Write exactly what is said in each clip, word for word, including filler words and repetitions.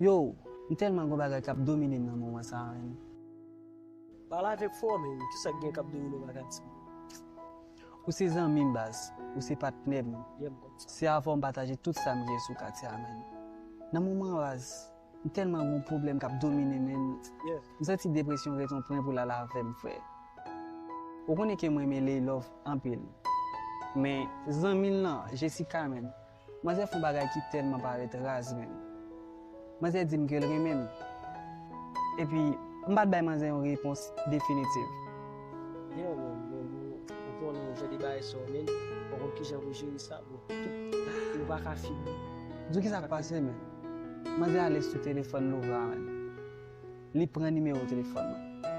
Yo, m tèlman gon bagay k ap domine m nan moman sa a, menn. Pale avèk fò, menn. Kisa k gen k ap domine w, bagay sa? Ou se zanmi m, baz. Ou se patnè m. Yeah, m konn sa. Se avè w m pataje tout sa m gen sou katye a, menn. Nan moman an, baz, m tèlman gon pwoblèm k ap domine m, menn. Yeah. M santi depresyon ret yon pwen pou l al avè m, frè. Ou konnen ke mwen renmen Ley Love anpil. Men, zanmi l lan, Jessica, menn. Manzè fè yon bagay ki tèlman parèt raz, menn. Manzè di m ke l renmen m. Epi, m pa t bay manzè yon repons definitif. Yeah, menn, menn, ou, ou konnen jan de bagay sa yo, menn. Ou konn kijan pou jere sa, bro. Yo pa ka fini. Di w kisa k pase, menn. Manzè ale sou telefòn Lova, menn. Li pran nimewo telefòn mwen.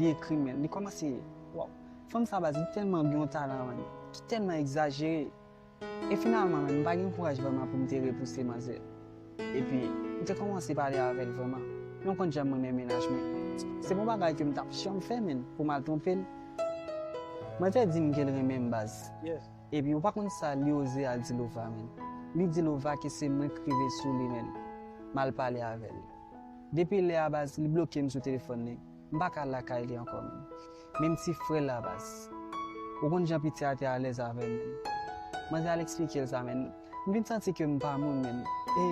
Li ekri m, menn. Li kòmanse, waw. Fanm sa, baz, li tèlman gen yon talan, menn. Ki tèlman egzajere. E finalman, menn, m pa gen kouraj vrèman pou m te repouse manzè. Epi, m te kòmanse pale avè l vrèman. Men w konn jan m renmen mennaj mwen. Se pa yon bagay ke m t ap janm fè, menn, pou m al twonpe l. Manzè di m ke l renmen m, baz. Yeah. Epi, ou pa konn sa li oze al di Lova, menn. Li di Lova ke se mwen k rive sou li, menn. M al pale avè l. Depi lè a, baz, li bloke m sou telefòn li. M pa ka al lakay li ankò, menn. Menm ti frè l la, baz. Ou konn jan piti a te alèz avè m, menn. Manzè al eksplike l sa, menn. M vin santi ke m pa moun, menn. E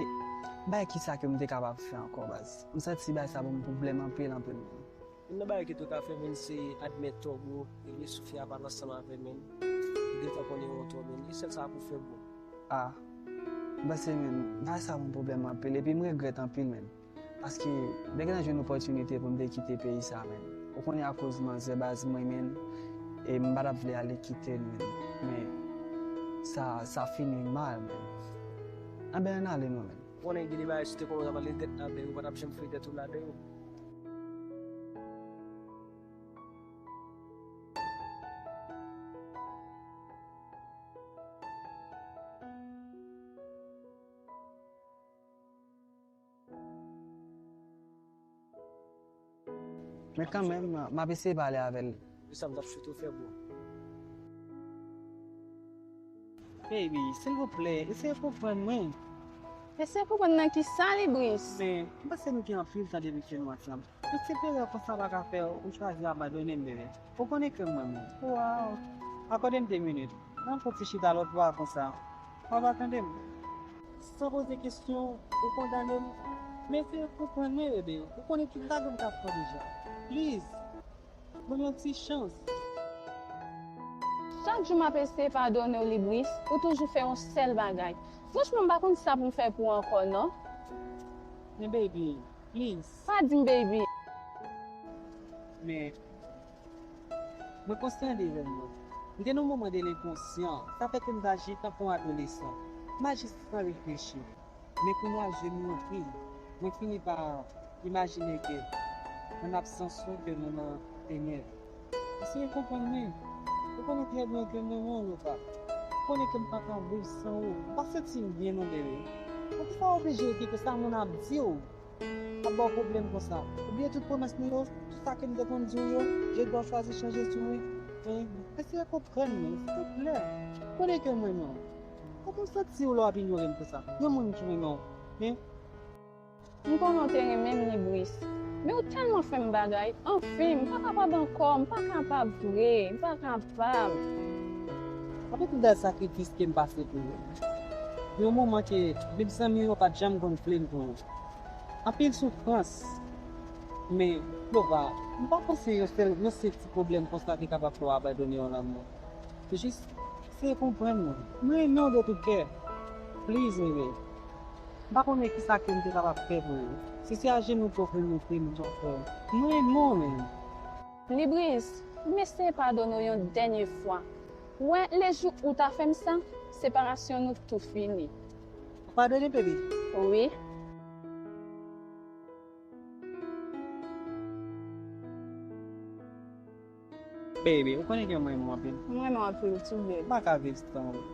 bay kisa ke m te kapab fè ankò, baz. M santi bay sa ban m pwoblèm anpil, anpil, menn. Youn nan bagay ke tou ka fè, menn, se admèt tò, bro. Rele sou fi a, pale ansanm avè l, menn. Ou gentan konnen ou tò, menn. E sèl sa pou fè, bro. Ah, m panse, menn, bagay sa ban m pwoblèm anpil. Epi m regrèt anpil, menn. Paske m te gentan jwenn opòtinite pou m te kite peyi sa, menn. Ou konnen akoz manzè, baz, mwen, menn, e m pa t ap vle ale kite l, menn. Men sa, sa fini mal, menn. Anben, ann ale non, menn. Ou konnen gen de bagay si w te konnen w t ap ale tèt ladan yo, ou pa t ap janm fouye tèt ou ladan yo. Men kanmenm, m ap eseye pale avè l. Pou sa m t ap swete w fè, bro. Baby, silvouplè, eseye konprann mwen. Eseye konprann nan kisa, Libris? Men, m panse nou gen anpil tan depi ke nou ansanm. Yon ti erè konsa pa ka fè ou chwazi abandone m, bebe. Ou konnen ke m renmen w. Waw. Akòde m de minit. Nan fon ti chita lòt bò a konsa. W ap tande m. San poze kesyon, ou kondane m. Men eseye konprann mwen, bebe. Ou konnen tout lagè m t ap pran deja. Please. Ban m yon ti chans. Chak jou m ap eseye padone w, Libris, ou toujou fè yon sèl bagay. Franchman, m pa konn sa pou m fè pou ou ankò, non. Men, baby, please. Pa di m baby. Men, mwen konsyan de erè m nan. M te nan yon moman de lenkonsyan. Sa fè ke m t aji tankou yon adolesan. M aji san reflechi. Men kounye a, je m louvri. Mwen fini pa imajine ke, an absans ou, ke nou nan tenèb. Eseye konprann mwen. Ou konnen trè byen ke m renmen w, Lova. Ou konnen ke m pa ka viv san ou. M pa santi m byen non, bebe. Poukisa w oblije kite sa moun ap di w ap ba w pwoblèm konsa? Ou bliye tout pwomès nou yo, tout sa ke m te konn di w yo, je dwa chwazi chanje sou mwen. Hein? Eseye konprann mwen, silvouplè. Ou konnen ke m renmen w. Kòman w santi w lè w ap inyore m konsa? Yon moun ki renmen w, men. M konnen w te renmen m, Libris. Men ou tèlman fè m bagay. Anfen, m pa kapab ankò. M pa kapab vre. M pa kapab. Apre tout bèl sakrifis ke m pase pou ou. Gen yon moman ke menm zanmi yo pa t janm konn vle m pou ou. Anpil soufrans. Men, Lova, m pa panse yon sèl, yon sèl ti pwoblèm konsa te kapab fè w abandone yon lanmou. Jis eseye konprann mwen. M renmen w de tout kè. Please, bebe. M pa konnen kisa ke m te kapab fè pou ou. Si se ajenou ke w vle montre m, jan w fè. M renmen w, menn. Libris, m eseye padone w yon dènye fwa. Ou wè, lejou ou ta fè m sa, separasyon nou tou fini. Ou padone, baby? Wi. Baby, ou konnen ke m renmen w anpil. M renmen w anpil tou, baby. M pa ka viv san ou.